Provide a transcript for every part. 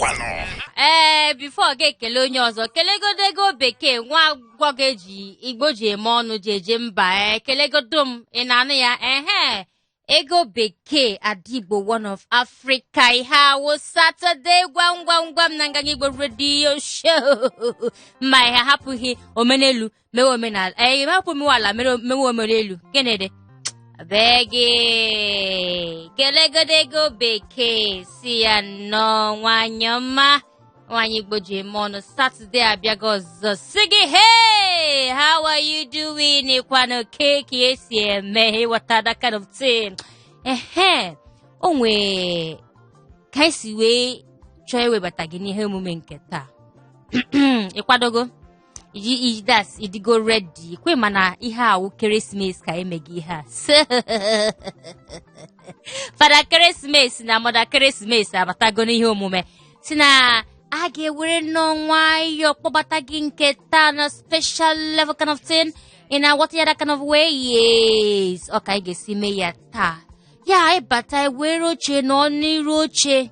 Kwanụ. Ee, before gị ekele onye ọzọ, kelegodo ego bekee nwa agbọghọ eji Igbo ji eme ọnụ, ji eje mba. Ee, kelegodo m. Ị na-anụ ya? Ehe, ego bekee, Adigbo one of Africa. Ihe awụ Saturday gwam gwam gwam na Nganga Igbo Radio Show. Ma ihe hapụghị omenelu mewe omenala, ee, hapụ mewe ala mewe omenelu. Gịnị dị be gị? Kelegodo ego bekee, si ya nnọọ, nwanyị ọma, nwaanyị Igbo ji eme ọnụ. Saturday abịago ọzọ, si gị, "Hey, how are you doing?" Kwanụ keki esi eme, ịghọta, that kind of thing. Ehe, o nwee ka esi wee chọọ iwebata gị n'ihe omume nke taa. Ịkwadogo iji iji das ịdịgo ready kwe? Mana ihe awụ Ekeresimesi ka emeghị ihe a. So, Fada Ekeresimesi na Mother Ekeresimesi abatago n'ihe omume, si na a ga-ewere nnọọ nwayọọ kpọbata gị nke taa na special level kind of thing. Ị na-aghọta ya, that kind of way? Yes, ọ ka anyị ga-esi mee ya taa. Ya ịbata, ewere oche nọ n'iru oche,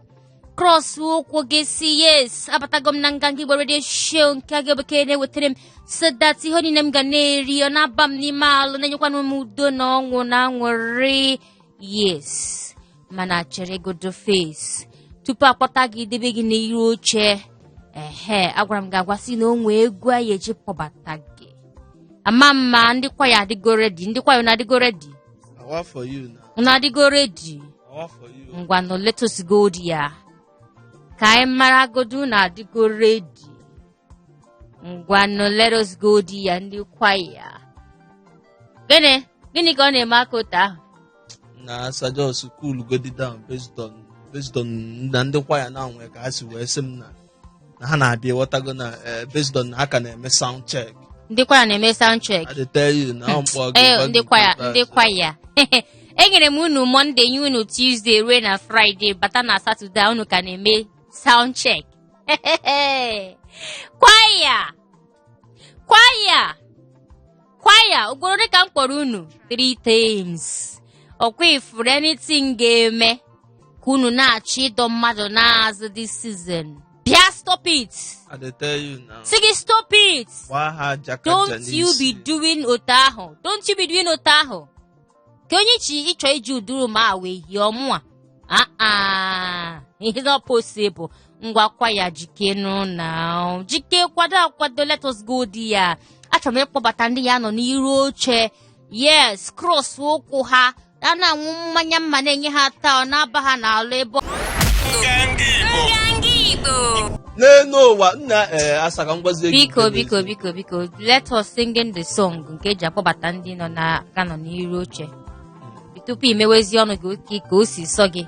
cross ụkwụ gị, si, "Yes, abatago m na Nganga Igbo Radio Show nke agụ bekee na-ewetara m," so that ihe niile m ga na-eri, ọ na-aba m n'ime alụ, na-enyekwana m udo na ọṅụ na aṅụrị. Yes, mana chere godo face tupu akpọta gị, debe gị n'iru oche. Ehe, agwara m gị agwa sị na o nwee egwu anyị eji kpọbata gị. Ama mma ndị kwaya adịgo ready? Ndị kwaya, unu adịgo ready? Awa for you now. Unu adịgo ready? Awa for you. Ngwanụ, let us go there ka anyị mara godu na adịgo ready. Ngwanụ, let us go there. Ndị kwaya, gịnị gịnị ka ọ na-eme aka otu ahụ? Na asa, just cool godi down based on na ndị kwaya na nwe ka ha si wee sị m na ha na-abịa, ghọtago, na based on na ha ka na-eme sound check. Ndị kwaya na-eme sound check. I dey tell you na ọ mkpọ gị. Ee. Gwa Ndị gị kwaya, ikpeazụ. ndị kwaya, enyere m unu Monday, nye unu Tuesday, ruo na Friday, bata na Saturday, unu ka na-eme sound check. Kwaya, kwaya, kwaya, ugboro ole ka m kpọrọ unu? Three times. Ọkwa ifuru anything ga-eme ka unu na-achọ ịdọ mmadụ n'azụ this season, bịa stop it. I dey tell you now. Si gị stop it. Gbaa ha jakaja Don't you be n'isi. doing otu ahụ. Don't you be doing otu ahụ ka onye chi ịchọ iji uduru ma wee hie ọmụa. Ah ah, it's not possible. Ngwa kwaya, jikenu na jike, kwado akwado. Let us go there. Achọrọ m ịkpọbata ndị ya nọ n'iru oche. Yes, cross ụkwụ ha, a na-aṅụ mmanya mma na-enye ha taa, ọ na-aba ha n'alụ ebe. Nganga Igbo. Nganga Igbo. N'elu ụwa nna, ee, asa ka m gwazie gị Biko. nke bụ Biko. eziokwu. Biko, biko, let us singing the song nke eji akpọbata ndị nọ na ga nọ n'iru oche tupu imewezi ọnụ gị oke ka o si sọ gị.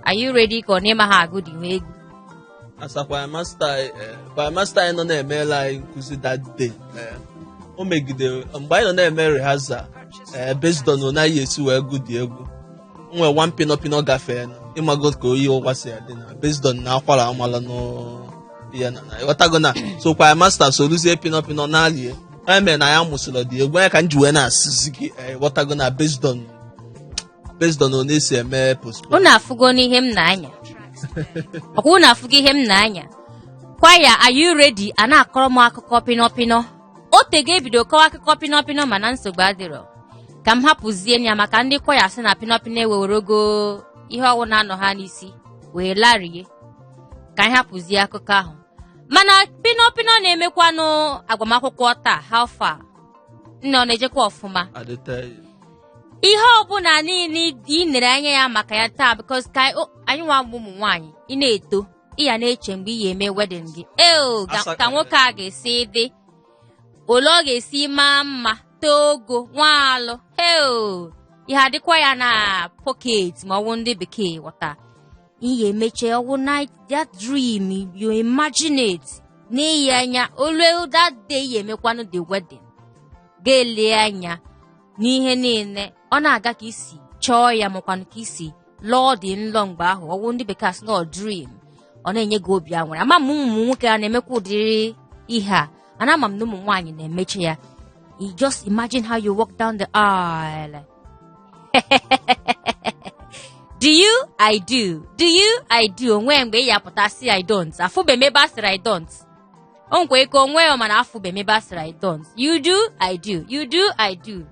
Are you ready, ka ọ na ịma ha agụ dị nwe egwu? Asa, choir master anyị nọ na-emela anyị nkụzi that day, o megide mgbe anyị nọ na-eme rehearsal, based on na anyị esi wee gụ dị egwu nwee one pino pino gafee nụ, ịmago ka oyi ụwa si adị na based on na akwara amala nụ ya na ịghọtago na so choir master soluzie pino pino na-alie onye mere na ya mụsịrị dị egwu onye ka m ji wee na-asịzi gị, ịghọtago, na based on ọ na-esi eme postpone. Unu afụgo n'ihe m na-anya? Ọkwa unu afụgo ihe m na-anya? Kwaya, are you ready? A na-akọrọ m akụkọ pino pino. O tego ebido kọwa akụkọ pino pino, mana nsogbu adịrọ, ka m hapụzie ya maka ndị kwaya sị na pino pino ewewerogo ihe ọwụ na-anọ ha n'isi wee larie. Ka anyị hapụzie akụkọ ahụ. Mana pino pino na-emekwanụ agbamakwụkwọ taa. How far, nne? Ọ na-ejekwa ọfụma? I dey tell you. Ihe ọbụla niile ị nere anya ya maka ya taa, because ka anyị nwa bụ ụmụ nwaanyị, ị na-eto, ị ya na-eche mgbe ị ya eme wedding gị eo ka nwoke a ga-esi dị, ole ọ ga-esi maa mma, too ogo, nwa alụ heo, ihe adịkwa ya na pocket, ma ọ bụ ndị bekee ghọta ihe emeche ọwụ night, that dream you imagine it n'iyi anya olu that day ya emekwanụ the wedding, ga-ele anya n'ihe niile ọ na-aga ka isi chọọ ya, makwanụ ka isi lụọ dị nlọ mgbe ahụ, ọwụ ndị bekee asị na ọ dream, ọ na-enye gị obi aṅụrị. Ama m ụmụ nwoke a na-emekwa ụdịrị ihe a, mana ama m na ụmụ nwaanyị na-emeche ya. You just imagine how you walk down the aisle. Do you? I do. Do you? I do. O nwe mgbe ị ya pụta sị I don't. Afụbe m ebe a sịrị I don't. O nkwa ike o nwe mana afụbe m ebe a sịrị I don't. You do? I do. You do? I do.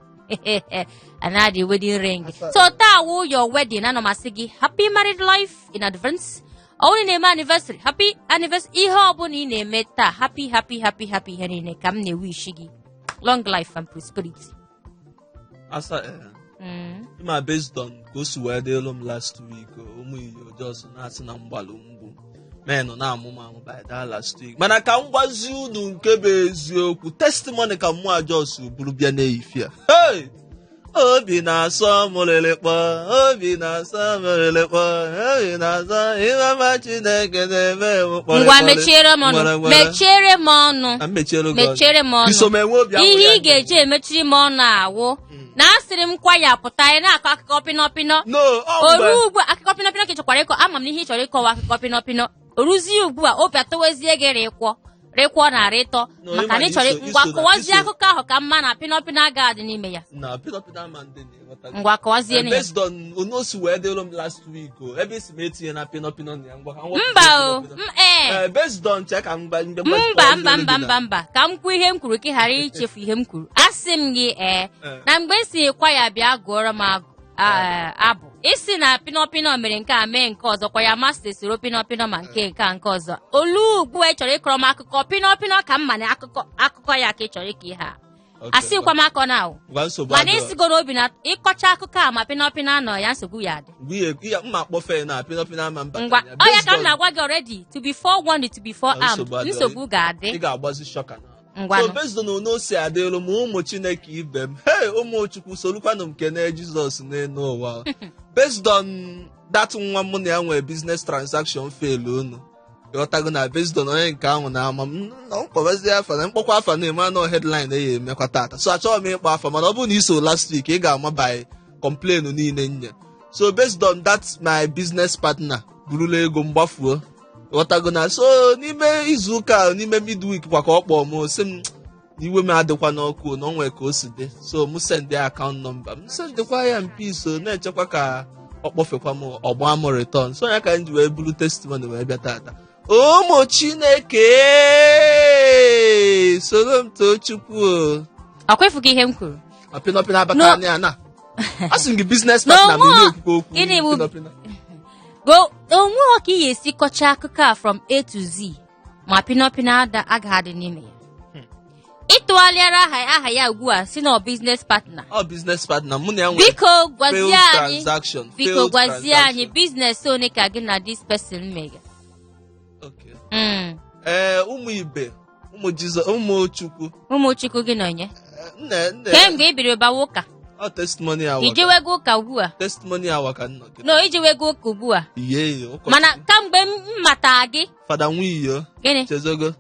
And the wedding ring. So taa wụ your wedding. Ana m asị gị happy married life in advance. Ọ bụrụ na ị na-eme anniversary, happy anniversary. Ihe ọ bụla ị na-eme taa, happy, happy, happy, happy ihe niile ka m na-ewish gị. Long life and prosperity. Asa ịma based on ka o si wee dịlụ m last week, ụmụ iyo just na-asị na mgbalụ mgbu men na-amụ m amụ by that last week, mana ka m gwazi unu nke bụ eziokwu, testimony ka mụ just buru bịa n'ehifie a. Hey! Obi na-asọ m lịlịkpọ, obi na-asọ m lịlịkpọ, obi na-asọ ịmama Chineke na-eme m kpọrịkpọrị. Ngwa, mechiere m ọnụ. Nwere, nwere. Mechiere m ọnụ. Na m mechiere gị ọnụ. Mechiere m ọnụ. Iso m enwe obi aṅụrị Ihe ị anyị. ga-eji emechiri m ọnụ awụ na asịrị m kwaya pụta, anyị na-akọ akụkọ pịnọpịnọ. No, ọ mgbe Oru ugbu a, akụkọ pịnọpịnọ ka ị chọkwara ịkọ. Ama m na ihe ị chọrọ ịkọwa akụkọ pịnọpịnọ. Oruzie ugbu a, obi atọwezie gị rịkwọ rịkwọ na rịtọ No, maka na ị ịma chọrọ iso- ngwa iso na- kọwazie iso- akụkọ ahụ ka mma na pịnọpịnọ agaghị adị n'ime ya. Na pịnọpịnọ ama ndị na-ịghọta gị. Ngwa, kọwazie ya. Based on onu o si wee dịrụ m last week o, ebe isi m etinye na pịnọpịnọ na ya, ngwa ka m wepụ Mba o. pịnọpịnọ. Ee. Based on che ka m gba mgbe Mba, mba, mba, mba, mba, ka m kwuo ihe m kwuru ka ị ghara ichefu ihe m kwuru. Asị m gị ee na mgbe m si kwaya bịa gụọrọ m abụ, isi na pịnọpịnọ mere nke a mee nke ọzọ, choir master soro pịnọpịnọ ma nke nke a nke ọzọ. Olu ugbu a ị chọrọ ịkọrọ m akụkọ pịnọpịnọ ka mma na akụkọ ya ka ị chọrọ ịkọ ihe a. Asịkwa m akọ na ahụ. Ngwa, nsogbu Mana adịrọ. isigo n'obi na ịkọcha akụkọ a ma pịnọpịnọ anọ ya, nsogbu ya dị. Gwa mma akpọfe na pịnọpịnọ ama mba. Ngwa, ọ ya ka m na-agwa gị already, to be forewarned, to be forearmed. Nsogbu adịrọ. Nsogbu ga-adị. Ị ga-agbazi shocker na Ngwanụ. So based on onu o si adịrụ m, ụmụ Chineke ibe m, hey, ụmụ Chukwu, solukwanụ m kene Jizọs n'elu ụwa. Based on that, nwa mụ na ya nwee business transaction fail unu, ịghọtago na based on onye nke ahụ na-ama m na mkpọbazi afa na mkpọkwa afa na-eme anọ headline ya emekwa tata, so achọghị m ịkpọ afa, mana ọ bụrụ na iso last week, ị ga-ama by complain niile nye. So based on that, my business partner burula ego mgbafuo, ịghọtago na so n'ime izu ụka a, n'ime midweek kwa ka ọ kpọọ m, sị m na iwe m adịkwa n'ọkụ, na o nwee ka o si dị, so m send ya account number m, sendịkwa ya mpi, so na-echekwa ka ọ kpọfekwa m, ọgba m return. So ya ka m ji wee buru testimony wee bịa tata. Ụmụ Chineke, soro m too Chukwu o. Ọkwa ihe m kwuru. Ma pịnọpịnọ abata No. anya na a sị m gị business partner m No, ị na-ekwukwa okwu Gịnị bụ- pịnọpịnọ. Go onwe ọ ka ị ga-esi kọchaa akụkọ a from A to Z ma pịnọpịnọ ada agaghị adị n'ime ya. Ịtụgharịara aha ya ugbu a si na ọ business partner. Ọ business partner mụ na ya nwere Biko gwazie failed anyị. transaction. Biko Failed gwazie anyị transaction. business one ka gị na this person mega. Okay. Mm. Ee, ụmụ ibe, ụmụ Jizọs, ụmụ Chukwu. Ụmụ Chukwu, gị na onye? Nne, nne. Kemgbe ị biri bawa ụka. Ọ testimony awa. Ijewego ụka ugbu a? Testimony awa ka nnọ kịta. No, ijewego ụka ugbu a? Iye iyo ụkọchukwu. Mana kamgbe m mata gị. Fada Nwiyo. Gịnị? Chezogo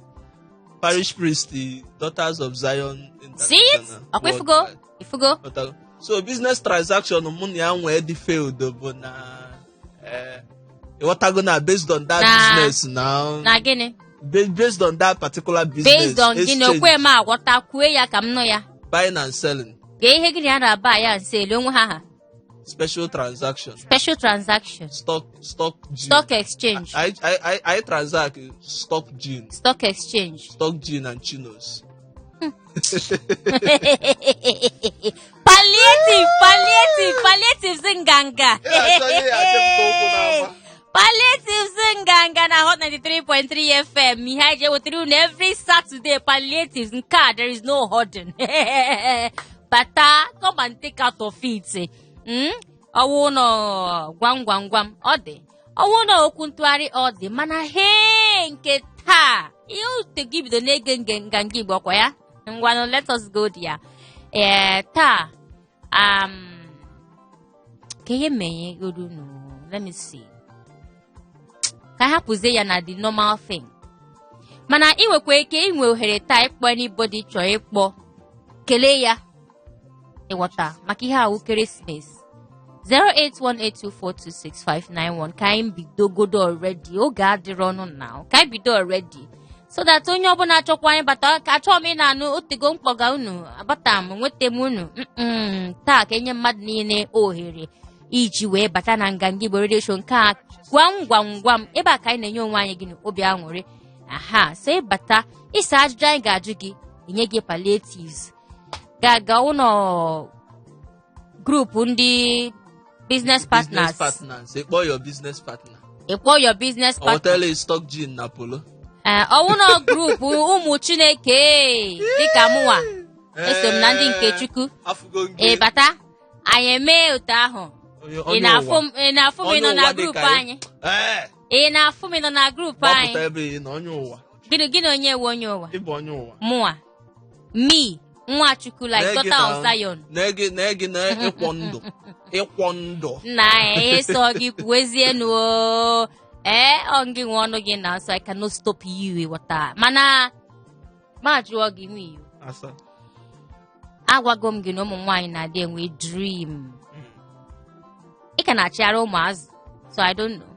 parish priest, the Daughters of Zion. See it? International Ọkwa ifugo? Worldwide. Ifugo? Ghọtago? So business transaction mụ na ya nwee dị failed bụ na ịghọtago na based on that business now. Na gịnị? Based on that particular business. Based on gịnị? Exchange, Okwe m aghọta, kwue ya ka m nụ ya. Buying and selling. Gee ihe gịnị a na-aba ya nse elu onwe ha ha. Special transaction. Special transaction. Stock gin. Stock exchange. I transact stock gin. Stock exchange. Stock gin and chinos. Palliative, palliative, palliatives nganga. Ị na-achọ ihe ya achepụta okwu n'ama. Palliatives nganga na Hot 93.3 FM, ihe anyị ji ewetara unu every Saturday, palliatives nke a, there is no holding. Bata, come and take out of it. Ọwụ nọ gwam gwam gwam, ọ dị ọwụ na okwu ntụgharị, ọ dị, mana he nke taa, ihe ute gị bido na-ege nge nganga Igbo ọkwa ya. Ngwanụ, let us go there. Ee, taa ka ihe menye unu, let me see, ka hapụzie ya na the normal thing, mana ị nwekwa ike inwe ohere taa ịkpọ anybody chọrọ ịkpọ, kelee ya, ịghọta, maka ihe awụ ekeresimesi. 08182426591. Ka anyị bidogodo already, oge adịrọ ọnụ na ka anyị bido already, so that onye ọbụla achọkwa anyị bata, ka achọọ m ị na-anụ otego mkpọga unu abata m nweta m unu. Taa ka enye mmadụ niile ohere. Iji wee bata na Nganga Igbo Radio Show nke a, gwam gwam gwam, ebe a ka anyị na-enye onwe anyị gịnị? Obi aṅụrị. Aha, so ịbata ịsa ajụjụ anyị ga-ajụ gị, enye gị palliatives, ga-aga ụlọ group ndị business partners. Business partners. Ịkpọ your business partner. Ịkpọ your business Ọ partner. wetala stock gin na polo. Ee, ọwụ na group ụmụ Chineke dịka mụnwa, eso m na ndị nke Chukwu. Afụgo gị. Ị bata, anyị emee otu ahụ. Onye Ị onye na-afụ ụwa. m, ị na-afụ m, ị Onye nọ na ụwa dị group ka anyị. anyị. Ee, Ị na-afụ m, ị nọ na group anyị. gbapụta ebe ị nọ, onye ụwa. Gịnị gịnị, onye ewe onye ụwa? Ịbụ onye ụwa. Mụnwa, me, nwa Chukwu, like Nee gị daughter na- of Zion. Nee gị, nee gị na ịkwọ ndụ. Ịkwọ ndụ. Nna anyị, ihe sọ gị kwuwezienu o. Ee, ọ gị nwe ọnụ gị na, so I cannot stop you, ịghọta? Mana ma jụọ gị nwiyo. Asa. Agwago m gị na ụmụ nwaanyị na-adị enwe dream. Ị ka na-achịgharị ụmụazụ, so I don't know.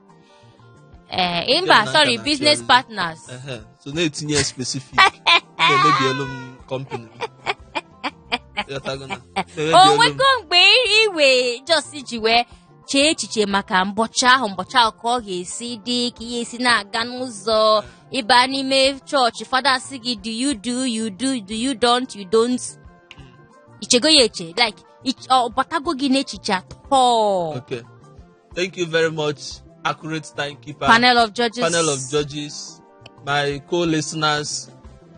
Ee, mba, na sorry, nka business na-achịgharị. partners. Ehe. So na-etinye specific. Na-emebielu m company m. Ịghọtago na? O Na-emebielu m. nwego mgbe iwe just ji wee chee echiche maka mbọchị ahụ, mbọchị ahụ, ka ọ ga-esi dị, ka ihe esi na-aga n'ụzọ ịba n'ime chọọchị, fada sị gị, "Do you do, you do, do you don't, you don't"? Ichego ya eche, like ọ batago gị n'echiche atọ? Okay. Thank you very much, accurate timekeeper. Panel of judges. Panel of judges, my co-listeners,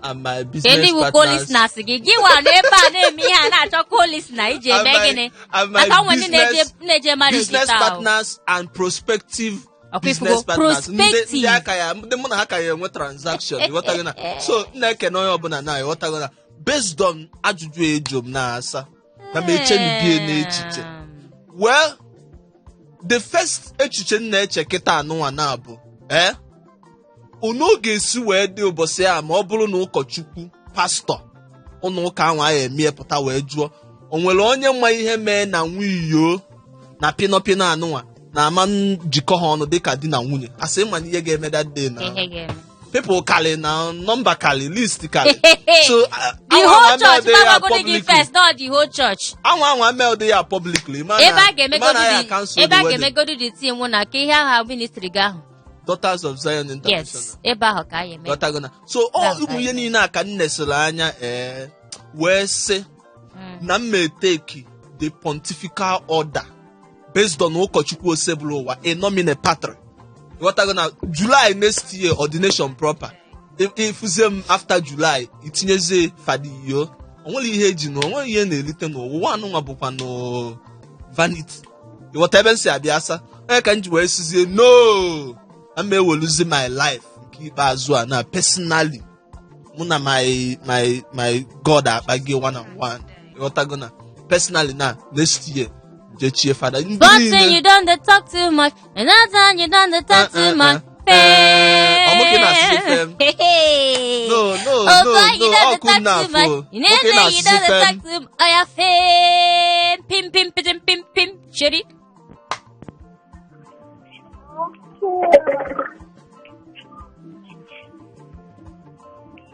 and my business Kedu iwu partners. co-listeners gị? Gị nwa nọ ebe a na-eme ihe a na-achọ co-listener iji And eme my- gịnị? and my Maka onwe ndị na-eje na-eje marriage business taa o. partners and prospective Ọkwa business ifugo, partners. Ndị prospective. ndị aka ya, ndị mụ na ha ka ya enwe transaction, ịghọtago na? So m na-ekene onye ọbụla na, ịghọtago na, based on ajụjụ ejo m na-asa na m echenubie n'echiche. Well, the first echiche m na-eche kịta anụnwa na bụ unu ọ ga-esi wee dị ụbọchị a ma ọ bụrụ na ụkọchukwu, pastọ ụnụ ụka ahụ anyị emie pụta wee jụọ, o nwere onye ma ihe mee na nwunye na pinọpinọ anụnwa na ama njikọ ha ọnụ dịka di na nwunye, asị ma na ihe ga-eme that day na Ihe ga-eme. people kali na nọmba kali, list kali, so The whole church gbagodi gị first, not the whole church. Anwa anwa eme ya publicly mana Ebe a ga-emegodi mana ya the cancel ebe the a wedding. ga-emegodi the team na ka ihe ahụ ministry gị ahụ. Daughters of Zion International. Yes, ebe ahụ ka anyị eme. Ghọtago na? So ọ That's ụmụ ihe right. niile a ka m nesịrị anya, wee sị na m ma-eteki the pontifical order based on ụkọchukwu Osebụlụwa in nomine patri, ghọtago na? July next year, ordination proper. Ifuzie m after July, itinyezie Fada Iyo. Onwere ihe eji na onwere ihe na-erite n'ụwa anụnwa bụkwa no vanity, ịghọta ebe m si abịa? Asa onye ka m ji wee sizie no na m eweluzi my life nke ikpeazụ a na personally mụ na my God akpa gị one on one, ịghọtago na? Personally na next year jechie fada ndị But niile. you don't dey talk too much. And that time you don't dey talk too much. Ọ mụ ka ị na-asị fem? No, no, Oh, no, boy, you no, don't ọkụ dey m talk too na-afụ. much. You know Nwoke say you na-asịsị don't dey fem. talk too much. Oya fem. Pim pim pim pim pim. Sheri.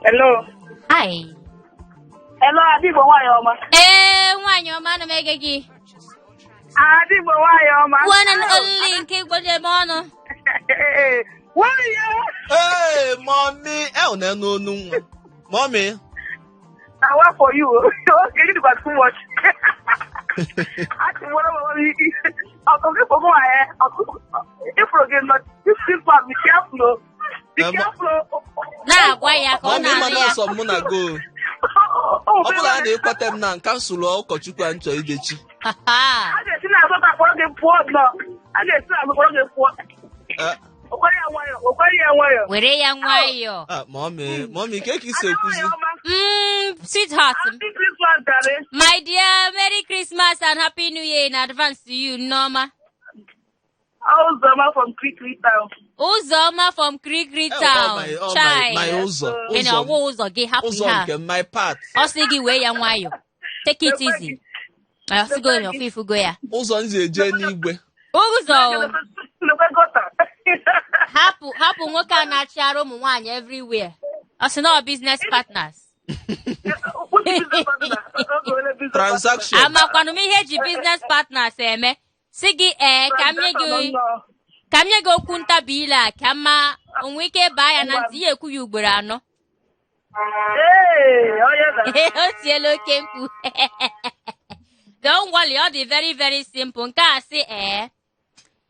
Hello. Hi. Hello, Adigbo nwaanyị ọma. Ee, nwaanyị ọma, ana m ege gị. Adigbo nwaanyị ọma. One and only nke Igbo ji eme ọnụ. Nwunye. Hey, mommy, e na n'onu nwa. Mommy, Na what for you? Okay, you got too much. Achị nwere m ọkụ gị bụ nwaanyị ịfụrụ gị nọ this one, be careful o. Be careful o. Na-agwa ya ka ọ Mommy, ma na-anụ ya. na ọsọ mụ na go. Ọ bụrụ na a na-ekweta m na cancel ụkọchukwu a m chọrọ ijechi. A ga-esi n'azụ ka kpọrọ gị pụọ nọ. A ga-esi n'azụ kpọrọ gị pụọ. Okwere ya nwayọ, okwere ya nwayọ. Were ya nwayọọ. Ah, mommy, mommy, ke ka isi ekwuzi? Sweetheart m. Happy Christmas, darling. My dear, Merry Christmas and Happy New Year in advance to you, Nneoma. Uzoma from Krikri Town. Uzoma from Krikri Eh, all Town. my, all my, Chai. my ụzọ, Ị ụzọ, na-ọwụ ụzọ gị, hapụ ụzọ ihe a. nke m, my part. Ọ sị gị wee ya nwayọọ. Take it easy. Ọ sịgo na ọfụ ifugo ya. Ụzọ m si eje n'igwe. Ụzọ o. Lekwe gutter. Hapụ hapụ nwoke a na-achịgharị ụmụ nwaanyị everywhere. Ọ sị na ọ business partners. Which business partner? Okay, wele business Transaction. Amakwanụ m ihe eji business partners eme. Sị gị ee ka m nye gị ka m nye gị okwu ntabi ile a ka mma o nwee ike baa ya na ntị ya ekwu ya ugboro anọ. Ee, onye na. O tiela oke mkpu. Don't worry, ọ dị very very simple. Nke a sị ee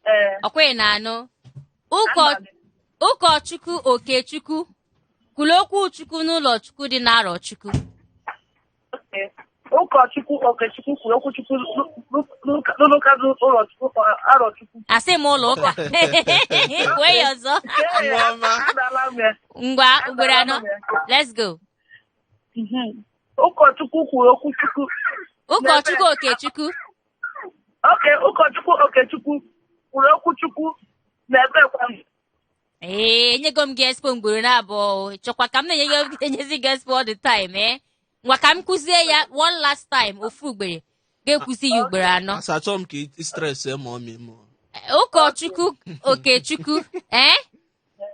Ee. ọkwa ị na-anụ. Ụkọchukwu Okechukwu kwuru okwu Chukwu n'ụlọ Chukwu dị n'Arọchukwu. Okay. Ụkọchukwu Okechukwu kwuru okwu Chukwu n'ụka ụlọchukwu Arọchukwu. Asị m ụlọ ụka. Kwuo ya ọzọ. Ee, Nwa ọma. adala m ya. Ngwa ugboro anọ. Let's go. Ụkọchukwu kwuru okwu Chukwu. Ụkọchukwu Okechukwu. Okay, ụkọchukwu Okechukwu kwuru okwu Chukwu n'ebe kwa. Ee, enyego m gị expo ugboro naabọ. Chọkwa ka m na-enye gị enyezi gị expo all the time, eh? Ngwa ka m kụzie ya one last time ofu ugboro. Ga-ekwuzi ya ugboro anọ. Asa achọrọ m ka ị stress ma ọ mị mụ. Ụkọchukwu Okechukwu, eh?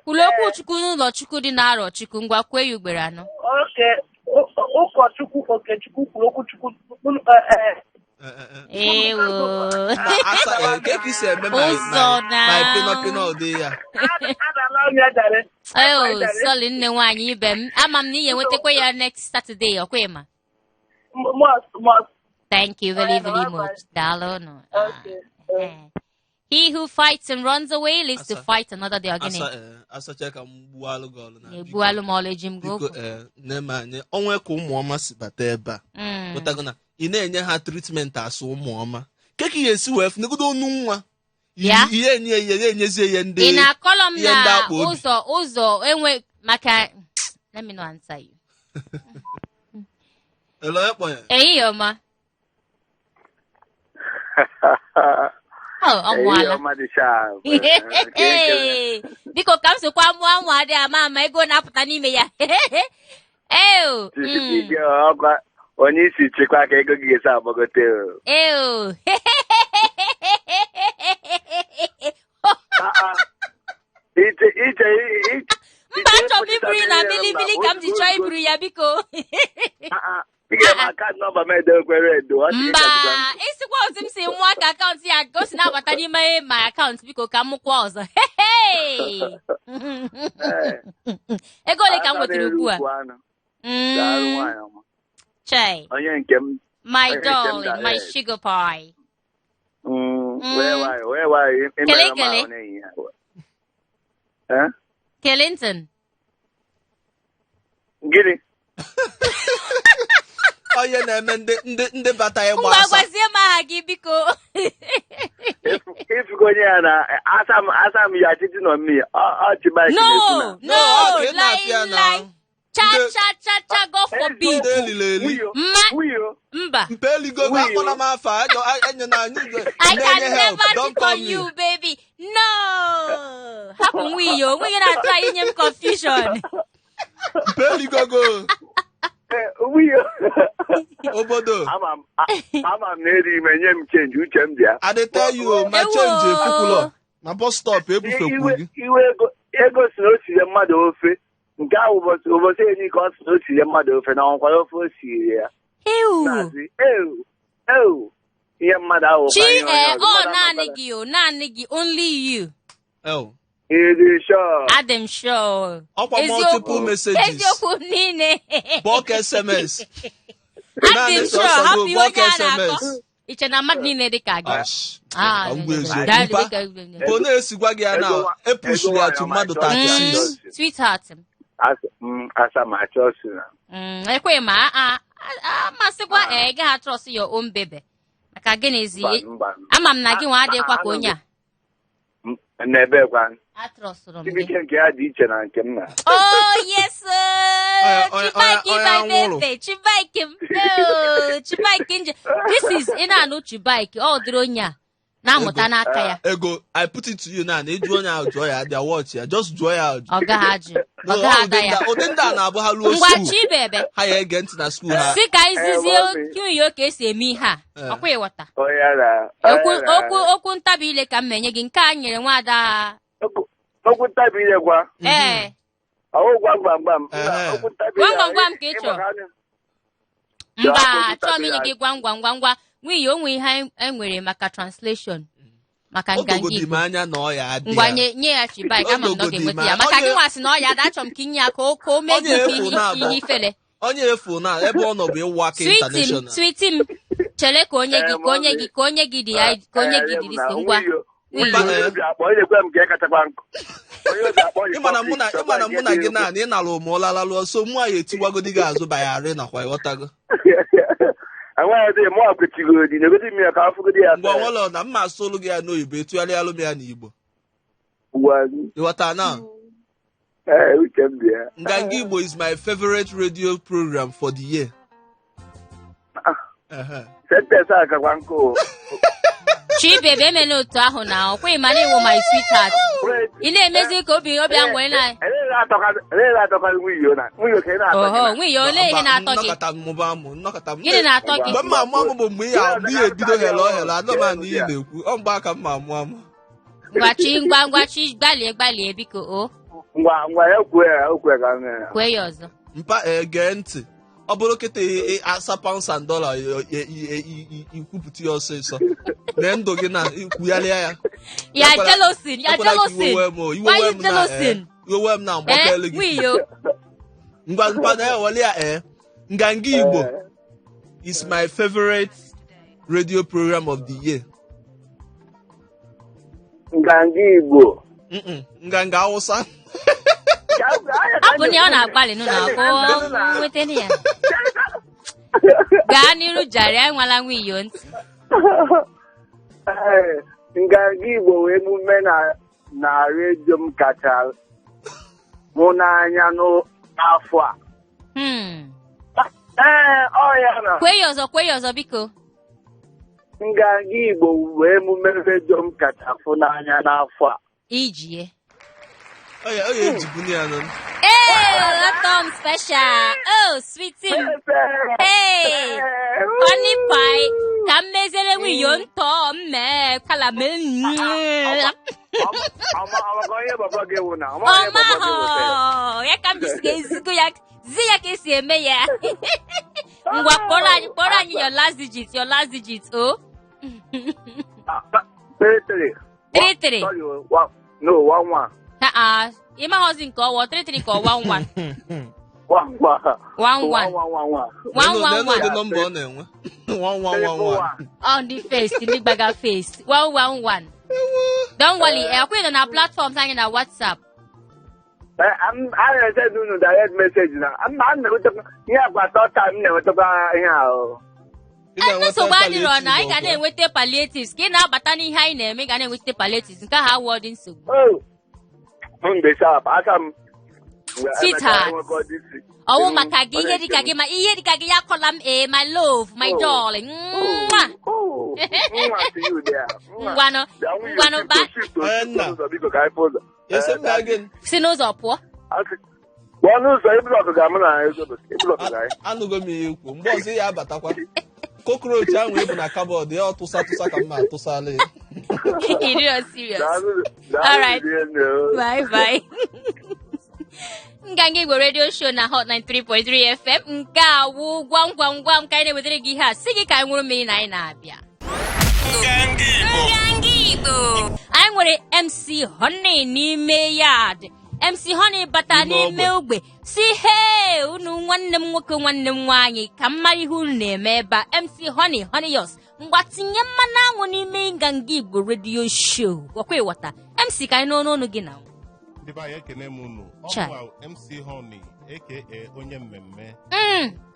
Kwuru okwu Chukwu n'ụlọ Chukwu dị n'Arọchukwu. Ngwa kwuo ya ugboro anọ. Okay, ụkọchukwu Okechukwu kwuru okwu Chukwu Ewo. Asa ka ka isi eme my Ụzọ my na. my pino pino ụdị ya. Adala m ya jare. Oh, sorry nne nwaanyị ibe m. Ama m na ị ga-enwetakwa ya next Saturday, ọkwa ị ma? Must, must. Thank you very, Alright, very bye-bye. much. Daalụ nụ. Okay. Eh. He who fights and runs away lives to Asa. fight another day. Ogini. Asa asacha ka m gbuo alụ gị ọlụ na Na-egbu alụ m ọlụ eji m gị biko okwu. Nne m anya onwe ka ụmụ ọma si bata ebe a. Pụtago na ị na-enye ha treatment asụ ụmụ ọma. Ke ka ị ga-esi wee fụnegodo onu nwa. Ya. Ihe enye ihe na-enyezie ihe ndị Ị na-akọlọ m ihe ndị na akpa obi. ụzọ ụzọ enwe maka let me not answer you. Hello, onye kpọnye? Ehihie ọma. Oh, ọ mụọla. Biko ka m sokwa mụọ amụ adịghị ama ama ego na-apụta n'ime ya. Eo. Onye isi chekwa ka ego gị ga-esi agbagote o. Eo. Ah, ah. Iche iche iche Mba, achọrọ m iburu na bilibili ka m ji chọọ iburu ya biko. Ah, ah. Ị ga-eme account number m edokwere edo. Ọ sị gị Mba, gazikwa ntị. ịsịkwa otu m si mụọ ka account ya ka o si na-abata n'ime my account biko ka m mụkwa ọzọ. Hey! Ee. Ego ole ka m Aka nwetara na-eru ugbu a? ukwu anụ. Daalụ nwaanyị ọma. Chai, Onye nke m. my Onye nke m darling, dara my ed. sugar pie. Wee nwayọ, wee nwayọ, ị Kele mere m kele. ahụ n'ehihie a. Eh? Clinton. Gịnị? Onye na-eme ndị ndị ndị bata ịgba Ngwa asa. gwazie m aha gị biko. Ifugo onye ya na asa m asa m ya titi nọ mmiri ọ chịba No, No, no, ọ ka ị na-apịa lie, na lie. Cha cha cha cha, God forbid. Ndị elili eli. Mma, mba. Mpe eligo gị akpọla m afa ajọ enye na anyị I can na-enye help. never Don't cheat call on me. you, baby. No. Hapụ nwunye, onwe ya na-atry inye m confusion. Mpe eligo go Nwunye obodo. ama m ama m na eri ime nye m change uche m dị ya. I dey tell you o, ma Ewo. change efukwulọ. Na bus stop ebufekwu Iwe gị. iwe ego ego si na o siri mmadụ ofe nke ahụ ụbọchị ụbọchị enyi ka ọ si na o siri mmadụ ofe na ọnkwara ofe o siri ya. Ew. Na-asị ewu ewu ihe mmadụ ahụ Chi eh, ọ naanị gị o, naanị gị, only you. Ew. Ịdị sure. Adị m sure. Ọkwa Eziokwu. multiple messages. Eziokwu niile. Bulk SMS. Adị Naanị m sure, sọsọ hapụ go ihe bulk onye a na-akọ. SMS. Iche na mmadụ niile dị ka gị. Ash. Ah, Ka m gwa eziokwu. daalụ, Mpa, dịka- ka ọ na-esigwa gị ya na epushiri ya to mmadụ 36. Sweetheart m. Asa ma achọ si na. Ekweghị m amasịkwa ị gaghị trust your own baby. Maka gịnịzi? Mba, mba. Ama m na gị nwa adịghịkwa ka onye a. N'ebe kwa. Atrọsụrụ m gị. Chibuike nke ya dị iche na nke m na. Oh yes sir. Onye Chibaike my anwụrụ. baby. Chibaike m. Oh, Chibaike nje. This is ị na-anụ Chibaike ọ dịrị onye a na-amụta n'aka ya. Ego, I put it to you now na ịjụ onye ahụ jụọ ya, dia watch ya, just jụọ ya ajụ. Ọ gaghị ajụ. Ọ No, gaghị ọ ada ụdị ya. ụdị ndị a na-abụ ha ruo Ngwa school, Chibebe. ha ya ege ntị na school ha. Si ka anyị zizie Eh, mommy. nwunye ka esi eme ihe a. Eh. Ọkwa ịghọta. Onye na. Okwu okwu okwu ntabi ile ka m menye gị nke a nyere nwaada. Okwu ntabi ile gwa. Ee. Ọwụ gwam gwam gwam. Ehe. Okwu ntabi ile. Gwam gwam gwam ka ị chọrọ. Ịma Mba, ka achọrọ m inye okwu gị gwam gwam gwam gwa nwunye o nwee ihe anyị nwere maka translation. Maka nganga Odogodi m Igbo. anya na ọ ya adị Ngwa ya. nye nye ya Chibike, ama m na ọ Odogodi ga-enweta m ya. Maka onye- gị nwa sị na ọ ya ada, achọrọ m ka inye ya ka o mee Onye gị efu ihe na-abụ. ihe ifele. Onye efu na ebe ọ nọ bụ ịwụ aka Sweetie m, international. sweetie m, chere ka onye gị ka onye gị ka onye gị dị ya ka onye gị dị isi ngwa. Onye obi akpọ, onye na-ekwe m nke kachakwa nkụ. Onye obi akpọ Ịma na mụ na ịma na mụ na gị naanị ị nara ụmụ lalụọ, so mụ anyị etiwagodi gị azụ bayarị nakwa, ịghọtago? Enweghị dị mụ akwechigodi na-egodi m ya ka afụgodi ya. Mgbe ọnwụlọ na mma asụlụ gị ya n'oyibo, etugharịalụ m ya n'Igbo. Ngwa. Ịghọta na? Ee, uche m dị ya. Nganga Igbo is my favorite radio program for the year. Ehe. Sentence a kakwa nkụ o. Chibebe, emela otu ahụ na ọkwa ịma na ịwụ my sweetheart. Ị na-emezi ka obi aṅụrị na Eleghị atọkarị nwunye na nwunye ka ị na-atọ Oho, gị na. nwunye, olee ihe na-atọ gị? Nnọkọta m mụba amụ, nnọkọta m. Gịnị na-atọ gị? Mgbe mma amụ amụ bụ mgbe ị ebido hello hello, anọ m anụ ihe ị na-ekwu. Ọ mgbe aka mma amụ amụ. Ngwachi, ngwa ngwachi, gbalie gbalie biko o. Ngwa ngwa, ya kwuo ya, o kwuo ka m ya. Kwee ya ọzọ. Mpa, ee, gee ntị. Ọ bụrụ kịta asa pounds and dollar, ikwupụta ya ọsịsọ lee ndụ gị na ikwugharịa ya. Ya jealousy ya Ekwela ka jealousy. iwe wee m o, iwe Why wee you m na jealousy? iwe wee m na mgbakelu gị. Nwunye. Ngwa mpa, na ewele ya. Ee, Nganga Igbo is my favorite radio program of the year. Nganga Igbo. Nganga Hausa. Ọ bụ na ọ na-agbalị nụ na ọkụ nweta ya. Gaa n'iru jari, enwela nwunye ntị. Ee, Nganga Igbo wee emume na redio m kacha hụ n'anya n'afọ a. Ee, ọ ya na. Kwee ya ọzọ, kwee ya ọzọ biko. Nganga Igbo wee emume redio m kacha fụ n'anya n'afọ a. Ijie. Ọ ya ejibunu ya nụ. Ee, atọ m special. Oh, sweetie m. Hey, honey pie. Ka m meziere nwunye ntọ mmee kala mee. Ọmaka onye baba gị wụ na ọma onye Ọma baba gị wụ sef. hụ ya ka m jisi ezigo ya zi ya ka esi eme ya. Ngwa, kpọrọ anyị your last digit, your last digit o. Three three. 33. Sorry, oh, one, no, 11. Ha ah, ị maghọzi nke ọwọ 33 ka ọ 11? 11. 11. 1111. 111. Nenu ụdị nọmba ọ na-enwe, 1111. On the face ndị gbaga face 111. Don't worry, ọkwa ị nọ na platforms anyị na WhatsApp. A na-esend unu direct message na m na-enwetakwa ihe agwa third time m na-enwetakwa ihe ahụ. Ị na-enweta Nsogbu adịrọ na anyị ga palliative. Na-enweta palliatives ka ị na-abata n'ihe anyị na-eme, ga na-enweta palliatives nke ahụ awụ dị nsogbu. Oh, m dị sharp aka m. Sweetheart. Ọwụ maka gị, ihe dịka gị, ma ihe dịka gị ya kọla m. Ee, my love, my Oh. darling. Mwah! Oh, nwa to you there. Nwa. Ngwanụ, Bịa, nwunye, ngwanụ, shift ba. shift Onye shift nna. ụzọ, biko, ka anyị fụ ụzọ. Esi m gị. Si n'ụzọ pụọ. Pụọ n'ụzọ, ị block ga mụ na ego, ị block ga anyị. Anụgo m ihe ikwu. Mgbe ọzọ ya abatakwa, cockroach ahụ ịbụ na cupboard ya, ọ tụsa tụsa ka mma atụsala ya. You're serious. Daalụ, daalụ. All right. Rinne, o. Bye bye. Nganga Igbo radio show na Hot 93.3 FM, nke a wụ gwam gwam gwam ka anyị na-ewetara gị ihe a si gị ka anyị nwụrụ mmiri na anyị na-abịa. Nganga Igbo. Nganga Igbo, anyị nwere MC Honey n'ime yard. MC Honey bata n'ime n'ime ogbe si he unu, nwanne m nwoke, nwanne m nwaanyị, ka m mara ihe unu na-eme ebe a. MC Honey, Honey Yos, ngwa, tinye mmanụ aṅụ n'ime Nganga Igbo radio show. Ọkwa ịghọta, MC, ka anyị n'ọnụ ọnụ gị na. Ndị be anyị, ekene m unu. Chai. Ọ bụ MC Honey, aka onye mmemme,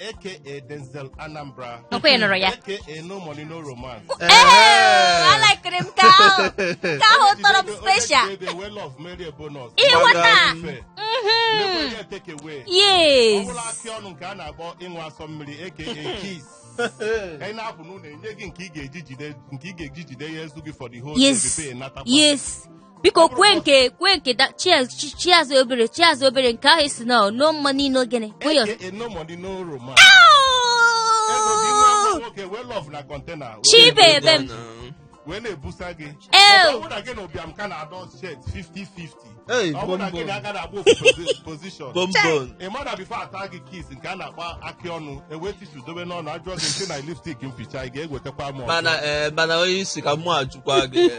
aka Denzel Anambra, Ọkwa ị nụrụ ya? aka No Money No Romance. Ee, alikiri m ka ahụ tọrọ m special. Onye jide ego love merie bonus. Ịghọta? Ife. Mekwe ya take away. Yes. Ọ bụla akị ọnụ nke a na-akpọ ịṅụ asọ mmiri, aka kiss. Ka ị na-apụ n'ụlọ, enye gị nke ị ga-eji jide, nke ị ga-eji jide ya ezu gị for the whole day before ị natakwa. Yes, biko, kwue nke, kwue nke chiazụ obere, chiazụ obere nke ahụ esi na no money no gịnị, kwue ya ọzọ. Aka no money no romance. Ego gị nwa nwoke wee love na container. Chibebe m. Wee na-ebusa gị. Ew. Ọ bụrụ na gị na ụbịam ka na-adọ shet 50-50. Hey, Ọ bụrụ na gị bombon. na aka na-agba ofu position. Bombon. Ị ma na before ata gị kiss nke a na-akpọ akị ọnụ, ewe tissue dobe n'ọnụ, ajụọ gị sị na lipstick mpicha, ị ga-ewetakwa m ọzọ. Mana mana onye isi ka mụ ajụkwa gị,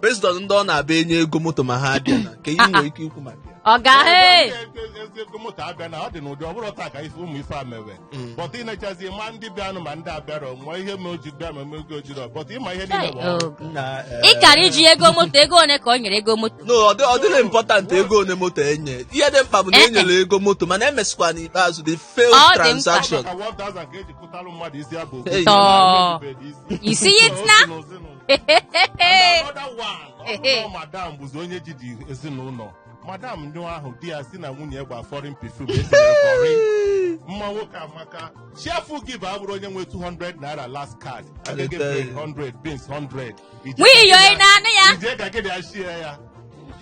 based on ndị ọ na-abịa enye ego moto ma ha abịa na nke ihe nwere ike ikwu maka ya. Ọga, hey. Ezi ego moto abịa na ọ dị n'ụdị ọ bụrụ taa ka ife ụmụ ife a mewe, but ị nechazi ma ndị bịanụ ma ndị abịarọ nwa ihe ma o ji bịa ma ego ojiri, but ịma ihe niile bụ ọrụ. Oh, God. Na, Ị kara iji ego moto. Ego one ka o nyere ego moto? No, ọ dịrị important ego one moto enye. Ihe dị mkpa bụ na e nyere ego moto, mana emesịkwa n'ikpeazụ the failed Ọ dị mkpa. transaction. Maka 1000 ka eji kụtalụ mmadụ isi abụ. Hey. Tọọ. You see it now? Another one, ọ bụrụ na madam bụzi onye ji dị ezinụlọ, madam ndị ahụ di ya si na nwunye gba foreign perfume etinyere curry mma, nwoke amaka chefu gị bụ abụrụ onye nwe 200 naira last card agege bread 100, beans 100. Nwunye ị na-anụ ya? Ije ka gị na shie ya,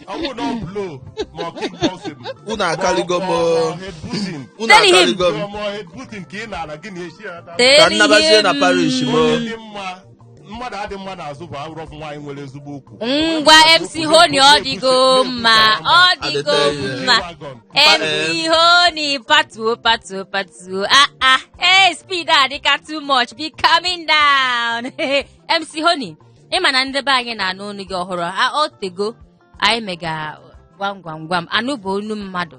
ọ bụrụ na ọ blow ma ọ kickboxing. Unu akaligo m. Ma ọ headbutting. Unu Tell him. akaligo m. Ma ọ headbutting ka ị na-ala gị na-eshi ya. Ka nnabazie na parish m. Onye dị mma, mmadụ adị mma n'azụ bụ awụrọ nwaanyị nwere ezigbo ukwu. Ngwa, MC Honey, ọ dịgo mma, ọ dịgo mma. MC Honey, patuo, patuo, patuo. Ah ah, hey, speed a dịka too much, be calming down. MC Honey, ịma na ndị be anyị na-anụ olu gị ọhụrụ a, o tego anyị mega gwam gwam gwam, anụ bụ olu mmadụ,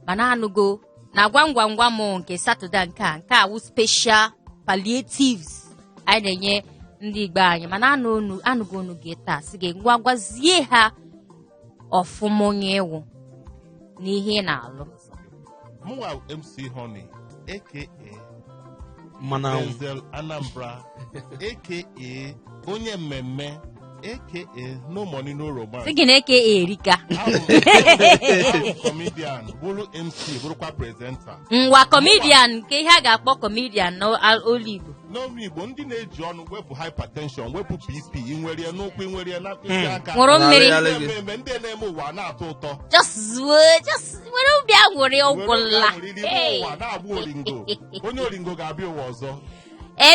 mana anụgo na gwam gwam gwam nke Saturday nke a wụ special palliatives anyị na-enye ndị Igbo anyị, mana anụ onu anụgo onu gị taa, sị gị ngwa gwazie ha ọfụma onye ewu n'ihe ị na-alụ. Mụnwa MC Honey, aka Mmanụ anwụ. Denzel Anambra, aka onye mmemme, aka no money no romance. Sị gị na eke erika. Abụ m comedian, bụrụ MC, bụrụkwa presenter. Ngwa, comedian nke ihe a ga-akpọ comedian n'olu Igbo? N'olu Igbo, ndị na-eji ọnụ wepụ hypertension, wepụ BP, ị nwere ya n'ụkwụ, ị nwere ya na mkpịsị aka. Ṅụrụ mmiri. Narị. Ndị na-eme ndị na-eme ụwa na-atọ ụtọ. Just zuo, just were obi aṅụrị, ọgwụla. Were obi aṅụrị n'ime ụwa na-agba oringo, onye oringo ga-abịa ụwa ọzọ.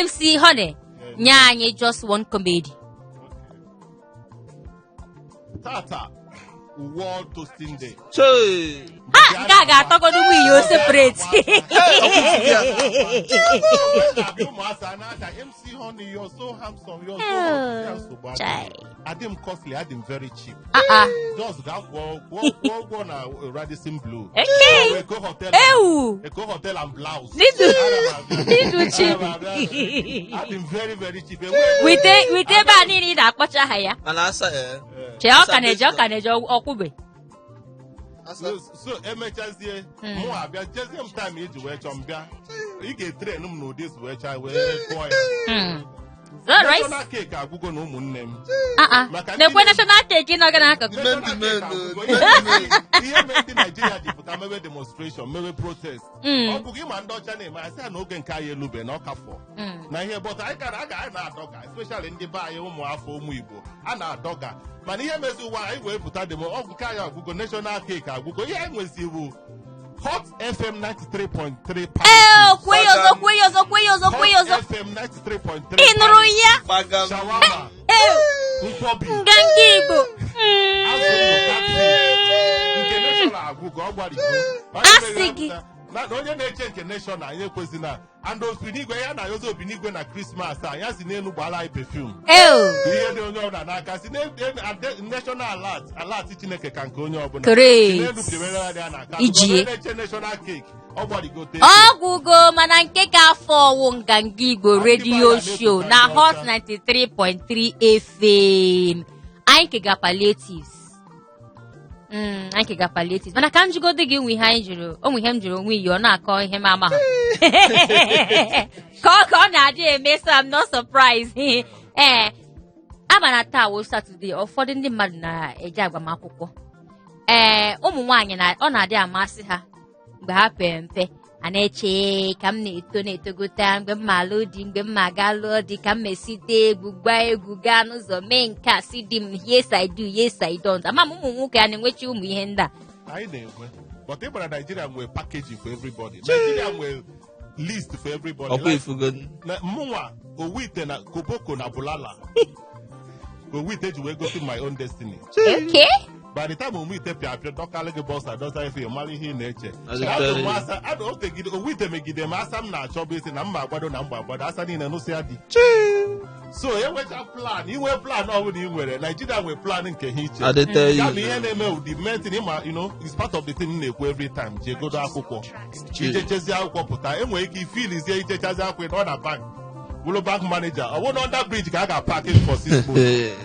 MC Honey, nye anyị just one comedy. Tata, World Toasting Day. Chee. Ha, nke a ga-atọgodo nwunye o separate. Hey, ọkwụsị ya. Na-abịa ụmụasa na-ada, "MC Honey, you're so handsome, you're so hot." Ya, nsogbu adịghị. Chai. Adị m costly, adị m very cheap. Ah ah. Just gaa kwụọ ụgwọ na Radisson Blu. Okay. Eko Hotel. Ewu. Eko Hotel and Blouse. Nidu. Ana m abịa. Nidu cheap. Ana m abịa. Adị m very very cheap. Enweghị- Wite ebe a niile ị na-akpọcha aha ya. Mana asa ee. Chee, ọ ka na-eje, ọ ka na-eje ọkwụbe. Asa. So emechazie, mụ abịa jezie m time iji wee chọọ m bịa, ị ga-etrain m n'ụdị esi wee chaa wee kụọ ya. Is that right? National cake agwụgo na ụmụnne m. Ah ah. Maka ndị Na-ekwe national cake nọ gị n'akụkụ. National Demand, cake agwụgo. demand. Ihe mere ndị Naijiria ji pụta mewe demonstration, mewe protest, Mm. ọ bụghị ma ndị ọcha na-eme asị ya na oge nke anyị elube na ọkafọ na ihe, but anyị kara aga anyị na-adọga, especially ndị be anyị, ụmụ afọ, ụmụ Igbo a na-adọga, mana ihe mezi ụwa anyị wee pụta demo ọgwụ nke anyị agwụgo, national cake agwụgo, ihe anyị nwezi bụ Hot FM 93.3. Ee, kwue ya ọzọ, kwue ya ọzọ, kwue ya ọzọ, kwue ya ọzọ. Hot FM 93.3. Ị nụrụ ya? Gbagam. Shawarma. Ee, Nkwobi. Nganga Igbo. Azụ ndụ catfish. Nke national agwụgo, ọ gbarigo. Onye Asị mere gị. ya na onye na-eche nke national anyị ekwezina and Obinigwe ya na-ayọzi Obinigwe na Christmas a, ya si n'elu gbara anyị perfume. Ee. Ihe dị onye ọbụla n'aka si national alert alert Chineke ka nke onye ọbụla. Great. Si n'elu debere ya n'aka. Ijie. Onye na-eche national cake, ọ gbarigote. Ọgwụgo, mana nke ka afọ ọwụ Nganga Igbo radio show na Hot 93.3 FM. Anyị kega palliatives. Anyị kega palliatives, mana ka m jụgodo gị nwe ihe anyị jụrụ onwe, ihe m jụrụ onwe iyi, ọ na-akọ ihe m amaghị ka ọ na-adị eme, so I'm not surprised. Ee, ama na taa wụ Saturday, ụfọdụ ndị mmadụ na-eje agbamakwụkwọ. Ee, ụmụ nwaanyị na ọ na-adị amasị ha mgbe ha pere mpe, a na-eche ka m na-eto na-etogota, mgbe m ma alụ di, mgbe m ma aga lụọ di, ka m mesi dee egwu, gbaa egwu, gaa n'ụzọ mee nke a, si di m, "Yes I do, yes I don't." Ama m ụmụ nwoke a na-enwechi ụmụ ihe ndị a. Anyị na-enwe, but ị gbara Nigeria nwere packaging for everybody, Nigeria nwere list for everybody. Ọkwa Like, ifugo. na mụnwa owu ite na koboko na bulala. Ka owu ite ji wee gosi my own destiny. By the time owu ite pịa apịa dọkalị gị bọsa dọsa ife, ị mara ihe ị na-eche. Adịtara Adụ m asa adụ otegide owu ite megide m, asa m na-achọ bụ isi na mma agbado na mgba agbado asa niile nụsị ya dị. So enwecha plan, inwe plan ọbụla ị nwere, Naijiria nwere plan nke ha iche. Adịtara Ya bụ ihe na-eme ụdị mentin ịma, is part of the thing m na-ekwu every time. Jegodo akwụkwọ, ijechezie akwụkwọ pụta, enwere ike ifilizie ichechazi akwụkwọ, ị nọ na bank bụrụ bank manager, ọ bụrụ na under bridge ka a ga-apak for 6 months.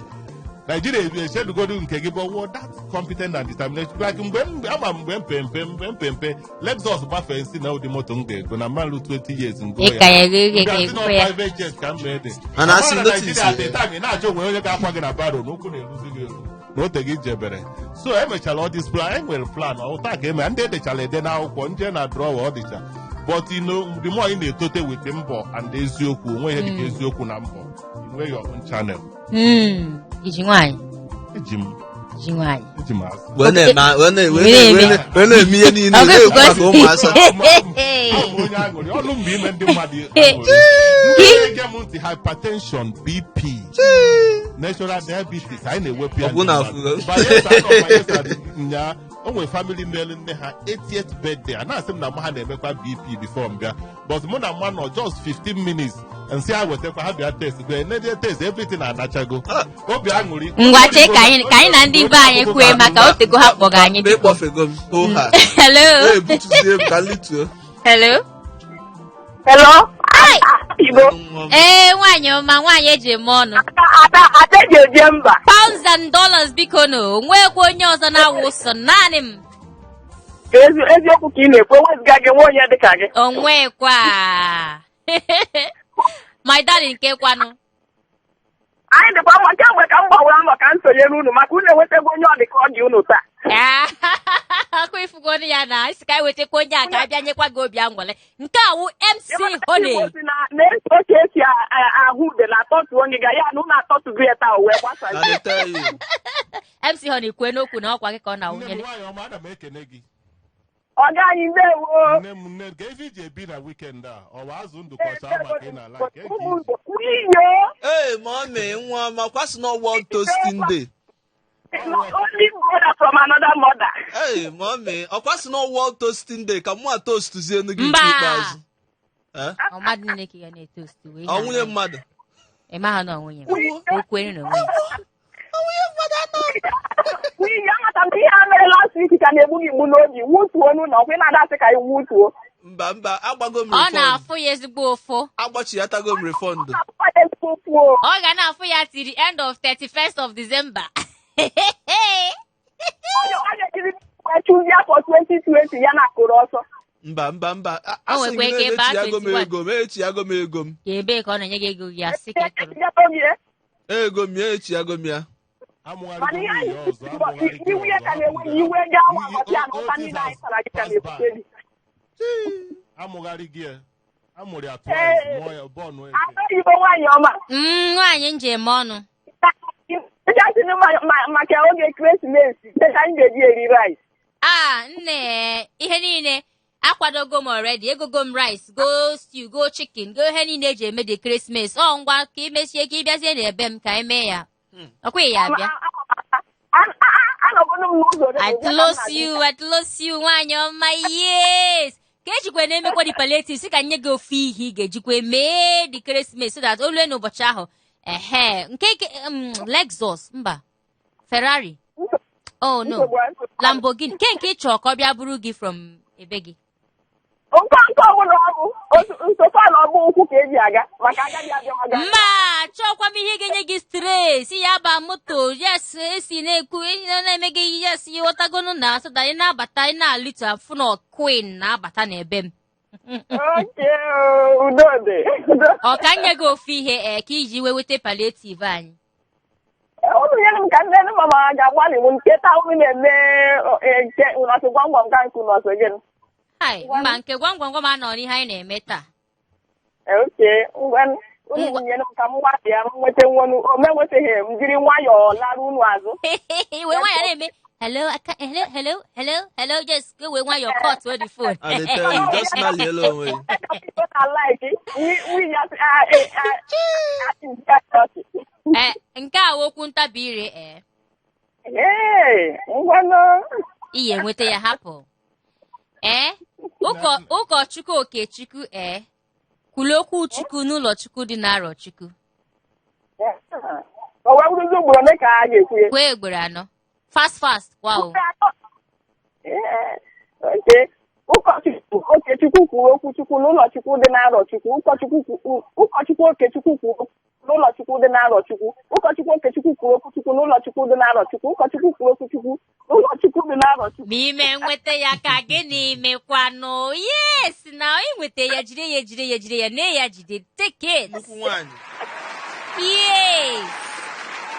Nigeria echedugodu nke gị bụ wụ that competent and determination, like mgbe m ama mgbe mpempe mgbe mpempe Lexus gbafee nsị na ụdị moto m ga-ego na mmalụ 20 years ngo. Ị ka ya ego ego. Nga sị na ego ya. Private jet ka m mee dị. Mana asị Ama na notice Nigeria at the ya. time, ị na-achọ onwe onye ga-akwa gị na barrow na ụkwụ na-eruzi gị eru na ote gị jebere. So emechara all this plan, e nwere plan ụta ka eme ndị edechara ede n'akwụkwọ nje na drawer ọ dịcha. But the more ị na-etote with mbọ and eziokwu, onwe ihe dịka eziokwu na mbọ, i nwee your own channel. Iji nwaanyị. Eji m. Iji nwaanyị. Eji m azụ. Wee na-eme wee na- wee na- wee na-eme ihe niile Ọ na-ekwu maka ụmụasa. Abụ m onye aṅụrị ọnụ mgbe ime ndị mmadụ aṅụrị, ndị na-ege m ntị, hypertension, BP, natural diabetes, anyị na-ewepụ ya. Ọgwụ na ndị afụ. mmadụ. Bayelsa, anọ Bayelsa nya o nwere family melu nne ha 80th birthday, a na-asị m na mma ha na-emekwa BP before m bịa, but mụ na mma nọ just 15 minutes, nsị ha wetakwa ha bịa test kwe nedie test, everything anachago, obi aṅụrị. Ngwa, chee ka anyị na ndị be anyị kwue maka otego ha kpọga anyị. Mgbe ịkpọfego m hoo ha. Hello. Wee butuzie m ka m lituo. Hello. Hello? Ai. Igbo. Nwa m. Ee, nwaanyị ọma, nwaanyị eji eme ọnụ. Ada, Ada eji eje mba. Pounds and dollars, biko no onwekwa onye ọzọ na-awụ sọ naanị m. Eziokwu ka ị na-ekwu, ewezụga gị nwa onye dịka gị. Onwekwa, my darling, nke kwanụ? Anyị dịkwa mma. Kemgbe ka m gbawara mbọ ka m sonyere unu maka unu enwetago onye ọ dị ka ọ dị unu taa. Akwa ifugonu ya na isi ka anyị wetakwa onye a ka a bịa nyekwa gị obi aṅụrị. Nke a wụ MC Honey. Igbo si na na-eso ka esi ahụ ude na atọtuo ngịga ya na unu atọtugo ya taa o wee gbasa. I dey tell you. MC Honey, kwue n'okwu na ọkwa gị ka ọ Nne m, na-awụnyere. nwaanyị ọma, ana m ekene gị. Ọga anyị, ndewo. Nne m, nne ka ife iji ebi na weekend a, ọ bụ azụ ndụ kọcha maka ị na-ala ka eji Ụmụ nwunye. Ee, mommy, nwa ma kwasị na World Toasting Day. Only brother from another mother. Ee, mommy, ọ kwasị na World Toasting Day ka mụ a toastuzie enu gị nke Mba. ikpeazụ. Eh? Ọ mmadụ niile ka ị ga na-etoast wee. Ọ nwunye mmadụ. Ị maha na ọ nwunye m o kwere na onwe ya. Nwunye, amata m ihe a mere last week ka na-egbu gị mgbu n'obi. Wutuo n'ụlọ ọkwa ị na-adasị ka ị wutuo. Mba, mba, agbago m Ọ refund. na-afụ ya ezigbo ụfụ. Agbachiatago m refund. Akwụkwọ ya ezigbo okwu o. Ọ ga na-afụ ya till the end of 31st of December. Ọ ga-ejiri chụzie afọ 2020 ya na akụrụ ọsọ. Mba, mba, mba. O Asị nwekwa gị ike na baa emechiago m 21. ego m, echiago m ego m. Ka ebee ka ọ na-enye gị ego gị asị ka ị tụrụ? Ego m ya, echiago m ya. Mana ihe anyị Amụgharịgo nwunye ọzọ, amụgharịgo iwu ya ka ọzọ, na-enwe amụgharị- iwe ga awa agbati Otis na ụta niile anyị tara gị ka na-ebute gị. Amụgharị gị ya. Amụrụ ya twice, mụọ ya bọọnụ eke. Ada Igbo, nwaanyị ọma. Nwaanyị njem ọnụ. Ịgasịnụ maka oge ekeresimesi dịka anyị ga-eji eri rice. A nne, ihe niile akwadogo m already. Egogo m rice, go stew, go chicken, go ihe niile eji eme dị Christmas. Ọ ngwa ka imechie ka ị bịazie n'ebe m ka anyị mee ya. Ọkwa ya abịa. Anọbụnụ m n'ụzọ. I close you, I close you, nwaanyị ọma, yes. Ka ejikwa na-emekwa the palliative, sị ka nye gị ofu ihe ị ga-ejikwa mee the Christmas so that o rue n'ụbọchị ahụ. Ehe, nke Lexus, mba, Ferrari. Oh no, Lamborghini. Nke ị chọrọ ka ọ bịa buru gị from ebe gị. Nke ọbụla ọ bụ nsogbu na ọbụ ụkwụ ka eji aga maka agadi abịawaga. Mba, chọọkwa m ihe ga-enye gị stress ya ba moto, yes, esi na-ekwu ihe na-eme gị, yes, ịghọtagonu na so that ị na-abata, ị na-alịtu afụ na queen na-abata n'ebe m. Oke, udo dị. Udo. Ọ ka nye gị ofu ihe ee ka iji wee weta palliative anyị. Unu nyere m ka ndị ndị mama ga-agbalị m nke taa unu na-eme eh, nke unọsị gwam gwam ka nke unọsị gịnị. Hai, mba, nke gwam gwam gwam anọ n'ihe anyị na-eme taa. Oke, ngwa, unu Ngwa. nyere m ka m gbalịa m nweta nwonu ome nwetaghị m jiri nwayọọ lara unu azụ. Wee nwayọọ na-eme hello aka, hello, hello, hello, hello, just go wee nwayọọ cut the phone. I dey tell you, just smile onwe gị. People na like we just ah eh ah ah. Ee, nke a wụ okwu ntabi ire ee. Ee, ngwanụ. Ị ya enweta ya hapụ. Ee, ụkọchukwu Okechukwu ee kwuru okwu Chukwu n'ụlọ Chukwu dị n'Arọchukwu. Ọ wee bụrụzi ugboro ole ka a ga-ekwu ya? Kwee ugboro anọ. Fast fast kwa o. Ee, okay. Ụkọchukwu Okechukwu kwuru okwu Chukwu n'ụlọ Chukwu dị n'Arọchukwu. Ụkọchukwu Okechukwu kwuru okwu n'ụlọ Chukwu dị n'Arọchukwu. Ụkọchukwu Okechukwu kwuru okwu Chukwu n'ụlọ Chukwu dị n'Arọchukwu. Ụkọchukwu kwuru okwu Chukwu n'ụlọ Chukwu dị n'Arọchukwu. Ma ime nweta ya ka gịnị mekwanụ? Yes, na ị nweta ya jide ya jide ya jide ya nee ya jide take it. Nnukwu nwaanyị. Yes.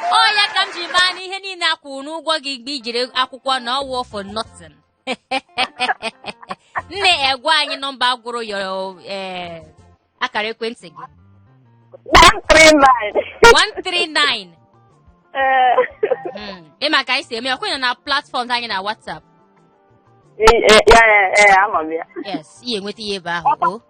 Ọ ya ka m ji maa na ihe niile a kwụrụ n'ụgwọ gị mgbe i jere akwụkwọ na ọwụ for nothing. Nne egwa anyị nọmba gwụrụ yọrọ ee akara ekwentị gị. 139. 139. Ee. Ịma ka anyị si eme ọkwa na platform anyị na WhatsApp. Ya, ama m ya. Yes, ị enweta ya ebe ahụ o.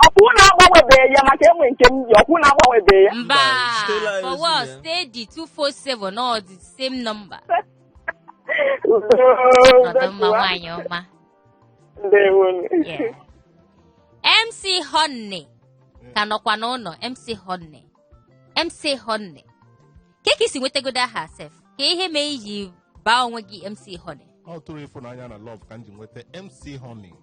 Ọkwụ na-agbanwebeghị ya maka enwe nke m ji ọkwụ na-agbanwebeghị ya. Mba, Mba, for sitela what? ezi ya. Steady 247 all the same number. Udo, Nọdụ mma nwaanyị ọma. Ndewo. Yeah. MC Honey ka nọkwa n'ụlọ. MC Honey. MC Honey. Ke ka isi nwetagodo aha sef? Ka ihe mee iji baa onwe gị MC Honey? Ọ tụrụ ịfụnanya na love ka m ji nweta MC Honey.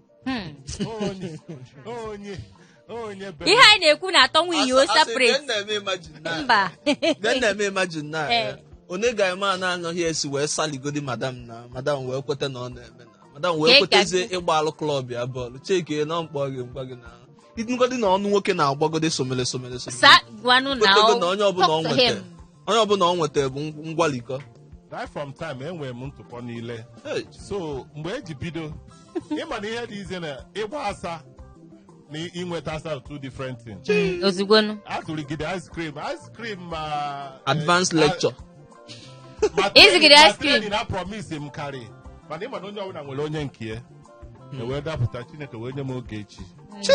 Onye be Ihe anyị na-ekwu na-atọ nwunye o separate. Mba. Then na-eme imagine na onye ga-eme a na-anọghị esi wee saligodi madam na madam wee kweta na ọ na-eme na madam wee kwetezie ịgba alụ club ya bọọlụ cheke na mkpọ gị ngwa gị na ngodi na ọnụ nwoke na-agbagode somele somele somele. Sa gwanụ na Kwetego na onye ọbụla ọ talk to nweta him. Onye ọbụla ọ nweta bụ ngwalikọ. Right from time enwere m ntụpọ niile. Hey. So mgbe eji bido ịma na ihe dị ize na ịgba asa na inweta asa two different things. Ozugbonu. Atụrụgide ice cream ice cream ma Advanced lecture. Ma Izugide ma ice cream. training na promise m karị mana ịma na onye ọbụla nwere onye nke ya e wee dapụta Chineke wee nye m Ogechi. Chi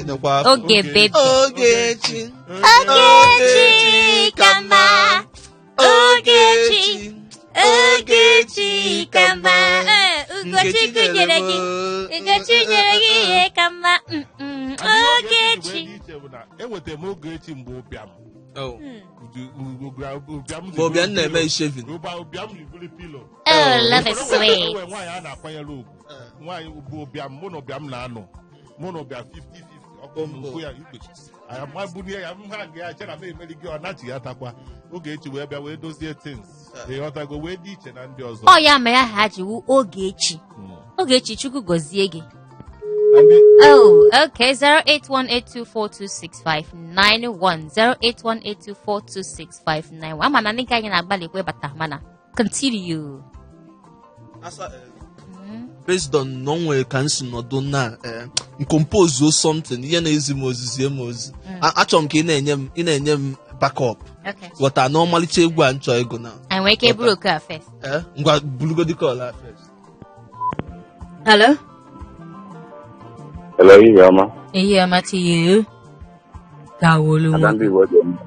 nekwa afọ. Oge baby. Ogechi. Ogechi ka mma. Ogechi. Ogechi ka mma. Ee, Ugochukwu nyere gị. Ugochi nyere gị ihe ka mma. Ogechi. Wee dị iche bụ na enwetara m Ogechi mgbe ụbịam Oh. ụbịam. Mgbe ụbịam na-eme shaving. Ụbịam ribuli pillow. Oh, love is sweet. Enwe nwaanyị a na-akwanyere ugwu, nwaanyị bụ ụbịam, mụ na ụbịam na-anọ, mụ na ụbịam 50-50 ọkụ nkwu ya ikpe amabunie ya m ha nga ya chere m emeri gị ọ nachi ya takwa Ogechi wee bịa wee dozie things, ịghọtago, wee dị iche na ndị ọzọ. Ọ ya mere aha ji wu Ogechi. Ogechi, Chukwu gọzie gị. Oh, okay. 08182426591 08182426591. Ama na ndị nke anyị na-agbalị ịbata mana continue. Asa, based on na o nwere ka m si nọdụ na compose something ihe na-ezi m ozizi m ozi. Achọrọ m ka ị na-enye m backup. Okay. Ghọta na ọmalịcha egwu a m chọrọ ịgụ na Anyị nwere ike buru oke a first. Ngwa, bulugodi call a first. Hello? Hello, ihe ọma. Ihe ọma to you. Dawolu. Ada ndị Igbo dị mma.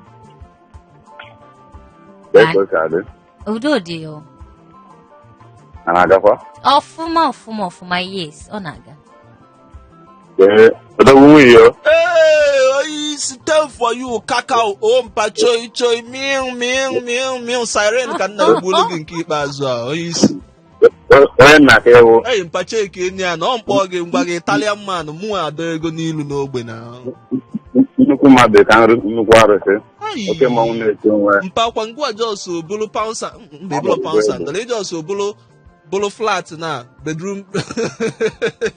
Kee ka o si adị? Udo dị o. A na-agakwa? Ọfụma ọfụma ọfụma, yes, ọ na-aga. Ee, odogwu nwunye o. Hey, oyi isi tell for you kakao o mpa choi choi miu miu miu miu siren ka nna egbulu gị nke ikpeazụ a onye isi. Onye nna ka ewu. Ei mpa cheke enyi ya na ọ mkpọ gị ngwa gị Italian man mụ adọ ego n'ilu n'ogbe na Nnukwu mmadụ ka nrụ nnukwu arụsị. Ai. Oke mmọnwụ na-eti onwe. Mpa kwa ngwa jos bụrụ pounds mba bụrụ pounds and dollar jos bụrụ bụrụ flat na bedroom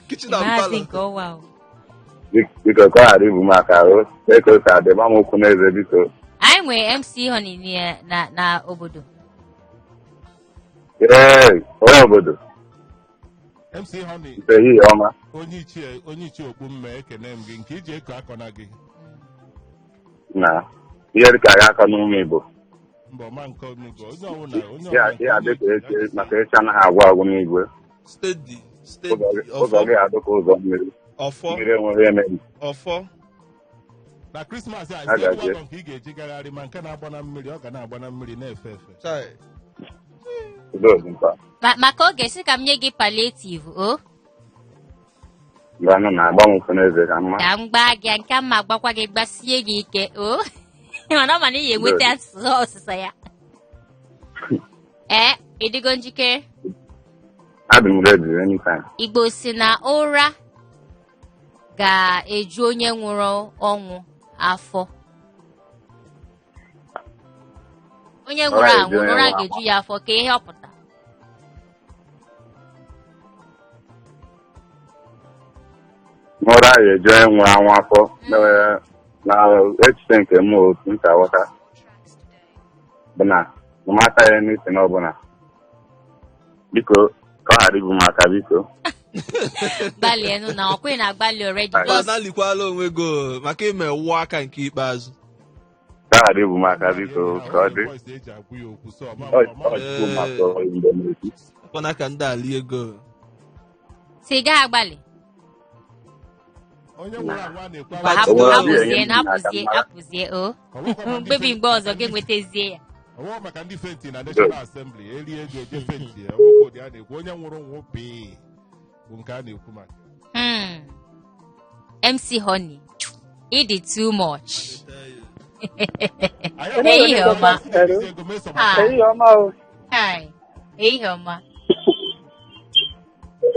kitchen and Maazị parlor. nke ọwa o. Biko ka ọ ghara ibu m aka o. Kee ka o si adị, gba m okwu n'eze biko. Anyị nwere MC Honey na obodo. Ee, onye obodo. MC Honey. Mpe ehihie ọma. Onye ichie okpu mme, ekene m gị nke iji eko akọ na gị. Na ihe dịka agha akọ n'ụmụ Igbo. Mba ọma nke omigbo onye ọbụla onye Ya ọbụla ya adị ka echi maka echi anaghị agwụ agwụ n'igwe. Steady steady. Ụzọ Ọfọ. gị adị ka ụzọ mmiri. Ọfọ. Mmiri enweghị emebi. Ọfọ. Na Christmas a, A isi elu ga-eje. wagon ka ị ga-eji gagharị, ma nke na-agba na mmiri, ọ ga na-agba na mmiri na-efe efe. Chai. Udo dị mkpa. Maka oge, sị ka m nye gị palliative o. Ngwanụ na-agba m ụkwụ n'eze ka mma. Ka m gbaa gị ya, nke m ma gbakwa gị gbasie gị ike o, mana ọ ma na ị ga-enweta asụsụ ọsịsa ya. Ee, ị dịgo njikere? Adị m ready anytime. Igbo si na ụra ga-eju onye nwụrụ ọnwụ afọ. Onye nwụrụ Ụra anwụ ga-eju onye ụra nwụrụ ga-eju ya afọ, ka ihe ọ pụta. Ụra ga-eju onye nwụrụ anwụ afọ. Na echiche nke m, otu m si aghọta bụ na mata ya n'isi ọbụla. Biko, ka ọ ghara ibu m aka, biko. Gbalịenụ na ọkwa ị na-agbalị already. Aye. Just Gbanalikwala onwe gị o, maka ime wụọ aka nke ikpeazụ. Ka ọ ghara ibu m aka, biko, ka ọ dị. Voice eji agwụ ya okwu so ọma Ọ ọma ọ chukwu maka mgbe m na-ekwu. Ọkwana ka ndị ali ego. Si gaa agbalị. Onye nwụrụ anwụ a na-ekwu Ngwa, hapụ. Onwere Hapụzie ọbịa na enye m aka hapụzie mara. Hapụzie o. Ọwụkwa ma ndị Mkpebi mgbe ọzọ ga-enwetazie ya. Ọwụwa maka ndị faint na National Assembly eri ego eje faint, ọwụkwa ụdị a na-ekwu onye nwụrụ nwụ pii bụ nke a na-ekwu maka. MC Honey, it is too much. Anyị Ehihie ọma. ego mee some Ah. Ehihie ọma o. Hi. Ehihie ọma.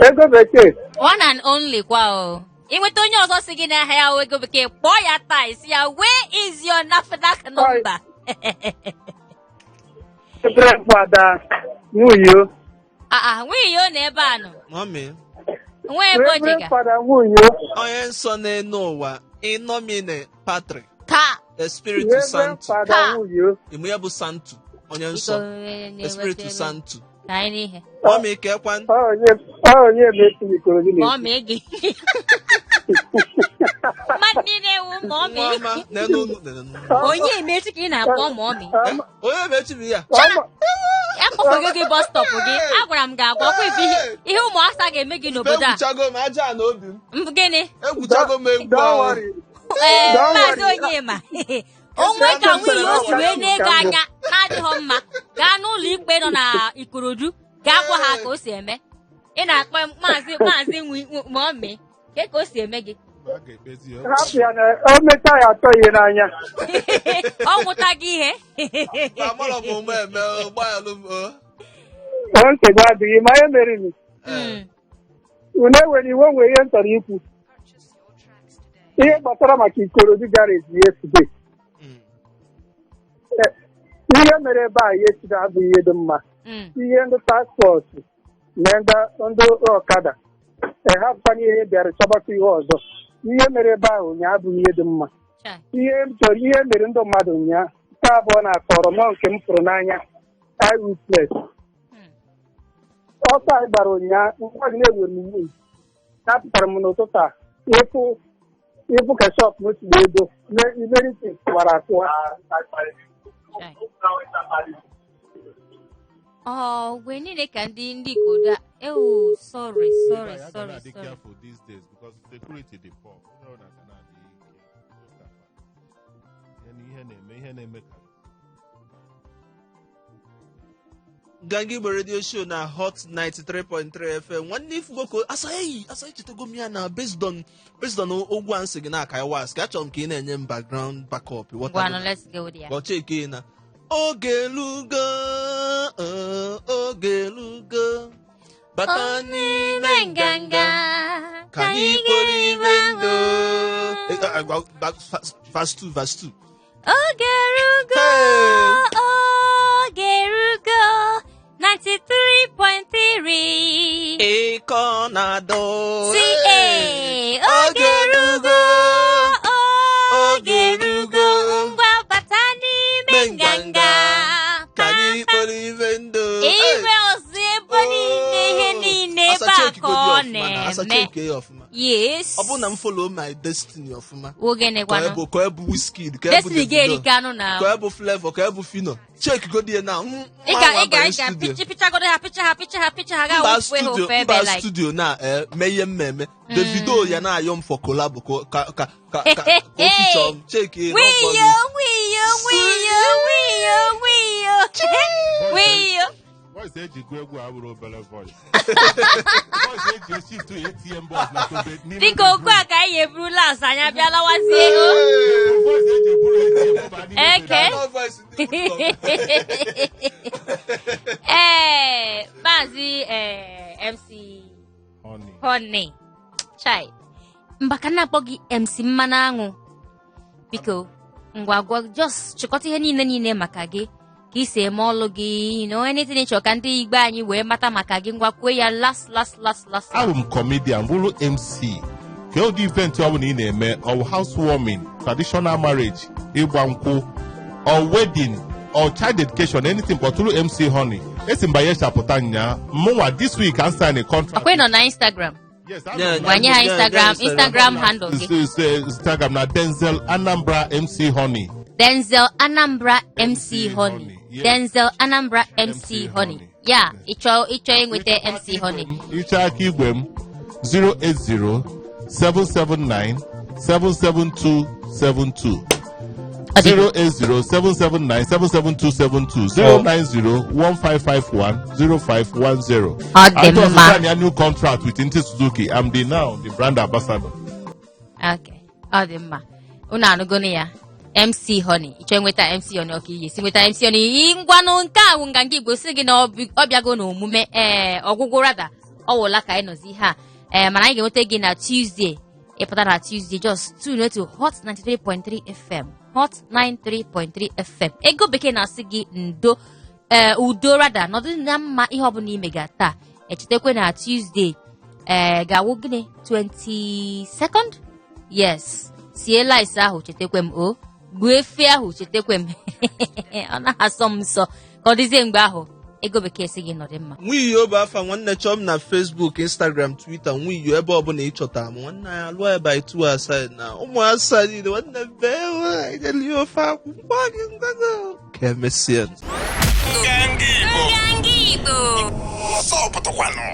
Ego bekee. One and only kwa o. Ịnweta onye ọzọ si gị n'ahịa ya ego bekee, kpọọ ya taa, isi ya, "Where is your NAFDAC number?" Ebere fada nwunye o. Ah ah, nwunye o na ebe a nọ. Mummy, Nwa ebe o Reverend jega. Fada nwunye o. Onye nsọ n'elu ụwa, In nomine Patri, Ka. Espiritu Reverend Santo. Fada Ka. nwunye o. Ịmụ ya bụ Santo, onye nsọ, Espiritu Santo. Ka anyị n'ihe. Mummy, kekwan. Ọ onye mesi Ikorodu Ma ọ na-ekwu. ma ege. Mmadụ niile ewu ma ọ ma Nwa ọma, n'elu n'elu. Onye emechi ka ị na-akpọ ma ọ ma. Eh, onye mechiri ya? Akpọfego gị bus stop gị. Agwara m gị agwa ọkwa ife ihe ụmụaka ga-eme gị n'obodo a. Egwuchago m aja na obi m. Mbụ gịnị? Egwuchago m egwu Don't ahụ. worry. Ee, Don't Maazị worry. Onyema, onwe ka nwunye o si wee na-ego anya na-adịghị mma, gaa n'ụlọ ikpe nọ na Ikorodu, gaa gwa ha ka o si eme. Ị na-akpọ maazị ma ọ mee ke ka o si eme gị. A ga-ekpezi ya. Hapụ ya na o mechaa ya atọ ihe n'anya. Ọ nwụta gị ihe. Amara m ụmụ eme, gbaghalụ m o. O nsogbu adịghị ma ihe mere nụ. Unu ewere iwe, nwere ihe m chọrọ ikwu. Ihe gbasara maka Ikorodu garage yesterday. Ihe mere ebe a yesterday abụghị ihe dị mma. Ihe ndị task force na ndị ọkada ehapụkwana ihe bịara chọbakwa ihe ọzọ. Ihe mere ebe ahụ ụnyaahụ abụghị ihe dị mma. Chai. Ihe m chọrọ, ihe mere ndị mmadụ ụnyaahụ nke abụọ na-akọrọ mọ nke m fụrụ n'anya, eyewitness. Ọsọ anyị gbara ụnyaahụ ngwa gị na-ewere m iwu napụtara m n'ụtụtụ a ịfụ ka shop m si ego imeriti kụwara akụwa. Chai. Ọ mgbe niile ka ndị Ikodo ewu, sorry, sorry, Anyị ga sorry, na-adị sorry. careful these days because security dị poor. Onye ọbụla ga na-adị careful. Ihe na-eme ka Nganga Igbo Radio Show na Hot 93.3 FM. Nwanne, ifugo ka asa eyi asa echetego m ya na based on ụgwọ a nsị gị na-aka was ka achọrọ m ka ị na-enye m background backup. Ngwanụ, let's go there. Gọcheke na oge lugo, oge lugo, bata n'ime nganga ka anyị kpọrọ ime ndụ. Verse 2, verse 2. Oge rugo. Hey! Oge rugo, 93.3. Ịkọ na-adọ. CA. Oge rugo, oge rugo, ngwa bata n'ime nganga ka anyị kpọrọ ibe ndụ. Iwe ọzọ ebe niile, ihe niile ebe a ka ọ na-eme. Asa, cheke ya ọfụma. Yes. Ọ bụrụ na m follow my destiny ọfụma, Ogene ka kwanụ. ebu, ka ebu Wizkid, ka ebu Destiny Davido, ga-erike anụ na ka ebu Flavour, ka ebu Phyno. Check go there now. Ị ga ị ga ị ga picha, pichagodo ha, picha ha, picha ha, picha ha, ga Mba, wụfue ha studio, ofe ebe mba like studio na mee ihe mmemme, Davido ya na-ayọ m for collab ka o feature m. Check no Wiyo, problem. Wiyo, wiyo, wiyo, wiyo, wiyo. Voice eji gụọ egwu a bụrụ obere voice. Voice eji eshift ATM box na tobe n'ime Dịka okwu a ka anyị eburu las, anyị abịa lawazie o. Voice eji eburu ATM ba n'ime Eke. bedroom. No voice ndị Woodcock. Ee, Maazị MC Honey. Honey Chai, mba, ka na-akpọ gị MC Mmanụ Aṅụ, biko ngwa gwa, just chịkọta ihe niile niile maka gị, ka ị si eme ọlụ gị, anything ị chọrọ ka ndị igbe anyị wee mata maka gị. Ngwa, kwuo ya last, last, last, last. Abụ m comedian, bụrụ MC. Ka ụdị event ọ bụla ị na-eme, ọ housewarming, traditional marriage, ịgba nkwụ, or wedding, or child dedication, anything, kpọtụrụ MC Honey. Esi m Bayelsa pụta nya mụnwa. This week I sign a contract. Ọkwa ị nọ na Instagram? Yes. Yeah, Gwanye ha Instagram. Yeah, Instagram handle gị. Instagram na Denzel Anambra MC Honey. Denzel Anambra MC Honey. Honey, yes. Denzel Anambra MC MC Honey. Honey. Ya, ịchọ ịnweta MC Honey. Iche aka igwe m, 080 779 77272. Ọ dị. 080 779 77272, 090 1551 0510. Ọ dị I just mma. sign a new contract with Inti Suzuki. I'm the now the brand ambassador. Okay, ọ dị mma. Unu anụgonu ya, MC Honey. Ịchọ nweta MC Honey, ọka iyi si nweta MC Honey. Ngwanụ, nke a wụ Nganga Igbo si gị na ọ bịago n'omume, ee, ọgwụgwụ rada ọ wụla ka anyị nọzi ihe a. Ee, mana anyị ga-enweta gị na Tuesday. Ịpụta na Tuesday, just tune to Hot 93.3 FM, Hot 93.3 FM. Ego Bekee na-asị gị ndo, ee, udo rada, nọdụ na mma. Ihe ọbụla imega taa, echetakwe na Tuesday ee ga-awụ gịnị, 22nd. Yes, sie rice ahụ, chetakwe m o, gbuo efi ahụ, chetakwe m. Ọ na-asọ m nsọ ka ọ dịzie mgbe ahụ. Ego Bekee si gị nọdị mma. Nwiyo bụ afa nwanne. Chọọ m na Facebook, Instagram, Twitter, Nwiyo. Ebe ọbụla ị chọtara m, nwanne, anyị alụọ ebe anyị two aside na ụmụ asa niile. Nwanne m, bee anyị ofe akwụ mgba gị ngwago. Ka emesịa. Nganga Igbo. Ọsọ pụtakwanụ.